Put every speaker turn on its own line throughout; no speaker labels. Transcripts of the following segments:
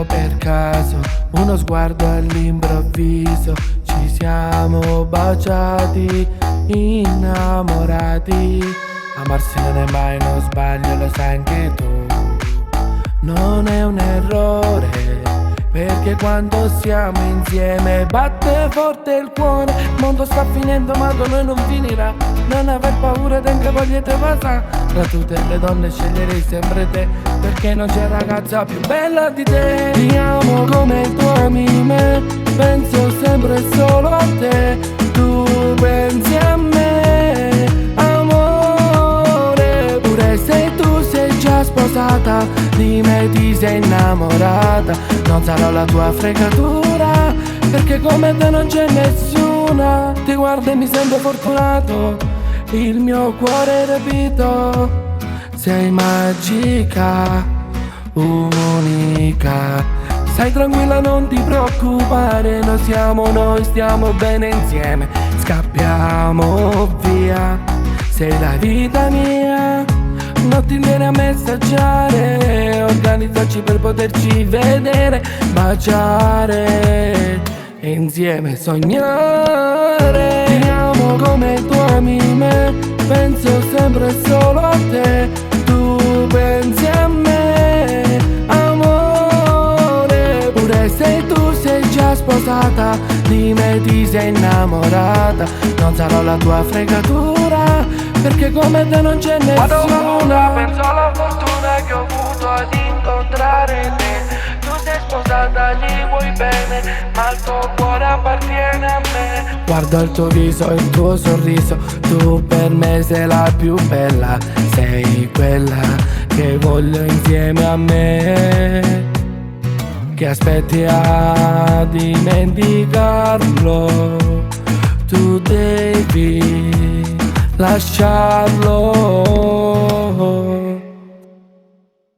Tutto per caso, uno sguardo all'improvviso, ci siamo baciati, innamorati. Amarsi non è mai uno sbaglio, lo sai anche tu. Non è un errore, perché quando siamo insieme batte forte il cuore. Il mondo sta finendo, ma da noi non finirà. Non aver paura, tengo voglia di vasà. Tra tutte le donne sceglierei sempre te, perché non c'è ragazza più bella di te. Ti amo come tu ami me, penso sempre solo a te. Tu pensi a me, amore, pure se tu sei già sposata, di me ti sei innamorata. Non sarò la tua fregatura, perché come te non c'è nessuna. Ti guardo e mi sento fortunato, il mio cuore rapito. Sei magica, unica. Stai tranquilla, non ti preoccupare, noi siamo noi, stiamo bene insieme. Scappiamo via, sei la vita mia. Notti intere a messaggiare, organizzarci per poterci vedere, baciare e insieme sognare. Ti amo come tu ami me, penso sempre solo a te. Tu pensi a me, amore, pure se tu sei già sposata, di me ti sei innamorata. Non sarò la tua fregatura, perché come te non c'è nessuna.
Penso alla fortuna che ho avuto ad incontrare te. Tu sei sposata, gli vuoi bene, ma il tuo cuore appartiene a me.
Guardo il tuo viso, il tuo sorriso, tu per me sei la più bella. Sei quella che voglio insieme a me. Che aspetti a dimenticarlo, tu devi lasciarlo.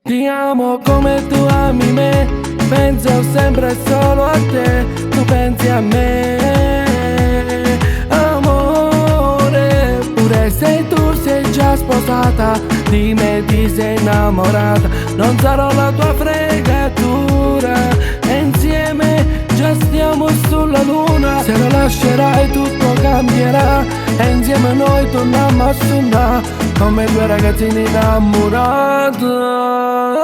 Ti amo come tu ami me, penso sempre solo a te, tu pensi a me, amore, pure se tu sei già sposata, di me ti sei innamorata, non sarò la tua fregatura, e insieme già stiamo sulla luna, se lo lascerai tutto cambierà, e insieme noi torniamo a suonare, come due ragazzini innamorati.